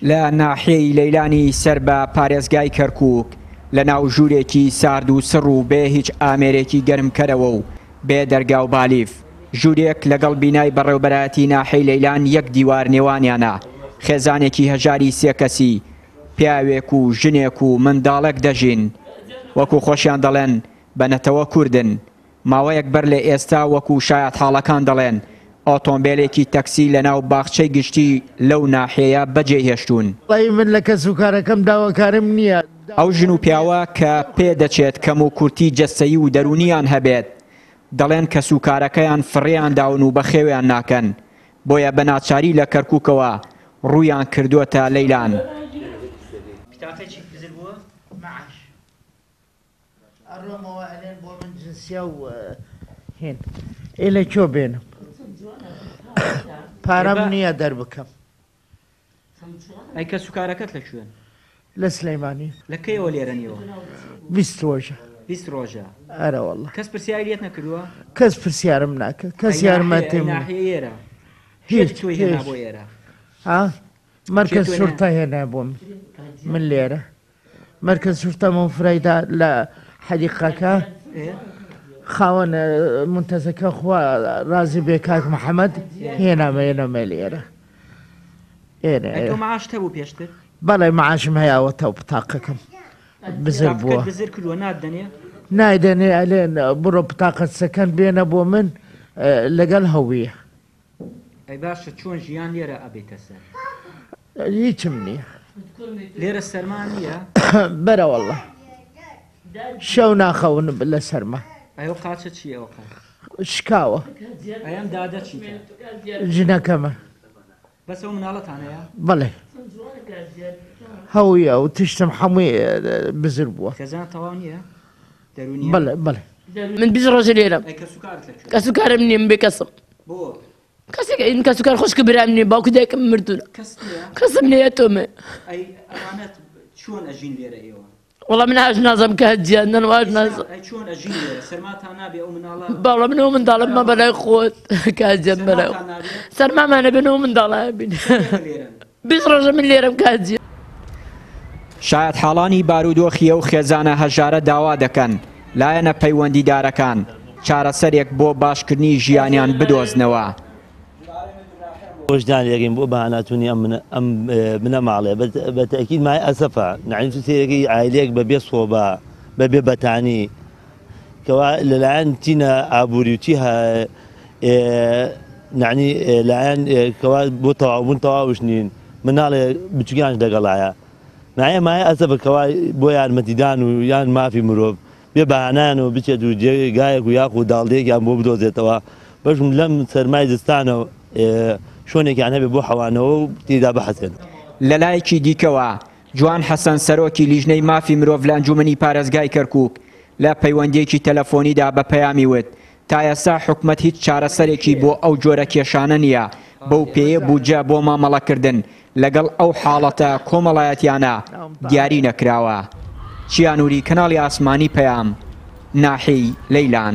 لە ناحیەی لەیلانی سەر بە پارێزگای کەرکووک لە ناو ژوورێکی سارد و سڕ و بێ هیچ ئامێرێکی گەرمکەرەوە و بێ دەرگا و بالیف، ژوورێک لەگەڵ بینای بەڕێوبەرایەتی ناحیەی لەیلان یەک دیوار نێوانیانە، خێزانێکی هەژاری سێ کەسی، پیاوێک و ژنێک و منداڵێک دەژین، وەکو خۆشیان دەڵێن بە نەتەوە کوردن، ماوەیەک بەر لە ئێستا وەکو شایەتحاڵەکان دەڵێن، ئۆتۆمبێلێکی تەکسی لەناو باخچەی گشتی لەو ناحیەیە بەجێی هێشتوون. وەڵایی من لە کەسوکارەکەم داواکارم نییە. ئەو ژن و پیاوە کە پێدەچێت کەموکورتی جەستەیی و دەروونییان هەبێت، دەڵێن کەسوکارەکەیان فڕێیان داون و بەخێویان ناکەن، بۆیە بە ناچاری لە کەرکوکەوە ڕوویان کردووەتە لەیلان. ئەڕۆمەوە ئەلێن بۆ من جنسیە و هین ئێ لە کوێ بێنم پارەم نییە دەربکەم. ئەی کەسوکارەکەت لە کوێن؟ لە سلەیمانی. لە کەیەوە لێرەن ئێوە؟ 20 ڕۆژە. 20 ڕۆژە. ئەرە واللە. کەس پرسیاری لێت نەکردووە؟ کەس پرسیارم ناکە کەس یارمەتیم. ناحیە ئێرە. هیچ تۆی هێنا بۆ ئێرە؟ ها؟ مەرکەز شورتە هێنا بۆم من لێرە. مەرکەز شورتە من فرەیدا لە حەدیقەکە خاوەن مونتەزەکە خوا ڕازی بێ کاک محەممەد هێنامە هێنامە لێرە. ئێرە تۆ معاشت هەبوو پێشتر؟ بەڵێ معاشم هەیە تاو بتاقەکەم بزر بووە. بزر کردووە ناتدەنێ؟ نایدەنێ ئەلێن بڕۆ بتاقەت سەکەن بێنە بۆ من لەگەڵ هەویە. ئەی باشە چۆن ژیان لێرە ئەبەیتە سەر؟ هیچم نییە. لێرە سەرما نییە؟ بەرە واللە شەو ناخەون لە سەرما. ئەی ئەو قاچە چییە ئەو قاچ؟ شکاوە. ئەی ئەم دادە چیتە؟ ژنەکەمە. بەس ئەو مناڵەتان هەیە؟ بەڵێ. هەویە و تشتم حەمووی بزر بووە. خێزان تەواو نییە؟ دەروونیە؟ بەڵێ بەڵێ. من 20 ڕۆژە لێرەم. ئەی کەسوکارت لە کوێ؟ کەسوکارم نییە من بێکەسم. بۆ؟ کەسێک ئەی کەسوکار خوشک برام نییە باوک و دایکم مردوون. کەس نییە؟ کەسم نییە تۆمێ. ئەی ئەوانەت چۆن ئەژین لێرە ئێوە؟ وەڵا من ئاش نازم کە هەجیان نەن واش نازم. ئەی چۆن ئەژین لێرە؟ سەرماتان نابێ ئەو مناڵە؟ باوڵا من ئەو منداڵم مە بەلای خۆت کە هەجیان بەلای خۆت. سەرمامانە بن ئەو منداڵە بین. 20 ڕۆژە من لێرەم کە هەجیان. شایەتحاڵانی بارودۆخی ئەو خێزانە هەژارە داوا دەکەن لایەنە پەیوەندیدارەکان چارەسەرێک بۆ باشکردنی ژیانیان بدۆزنەوە. وجدان لێگەین بۆ بەهاناتونی ئەم بنەماڵێ بە تەئکید مای ئەسەفە نعیم تو سەیرەکەی عایلەیەک بە بێ سۆبا بە بێ بەتانی کەوا لەلایەن تینە ئابووری و چی نعنی لایەن کەوا بۆ تەواوبوون تەواوش نین مناڵێ بچووکیانش دەگەڵایە نایە مایە ئەسەفە کەوا بۆ یارمەتیدان و یان مافی مرۆڤ بێ بەهانایانەوە بچێت و جێگایەک و یاخود داڵدەیەکیان بۆ بدۆزێتەوە بەشم لەم سەرمای زستانە شوێنێکیان هەبێ بۆ حەوانەوە و تێیدا بحەسێن. لەلایەکی دیکەوە، جوان حەسەن سەرۆکی لیژنەی مافی مرۆڤ لە ئەنجومەنی پارێزگای کەرکوک لە پەیوەندییەکی تەلەفۆنیدا بە پەیامی وت، تا ئێستا حکومەت هیچ چارەسەرێکی بۆ ئەو جۆرە کێشانە نییە، بەو پێیە بودجە بۆ مامەڵەکردن لەگەڵ ئەو حاڵەتە کۆمەڵایەتیانە دیاری نەکراوە. چیا نوری، کەناڵی ئاسمانی پەیام، ناحیەی لەیلان.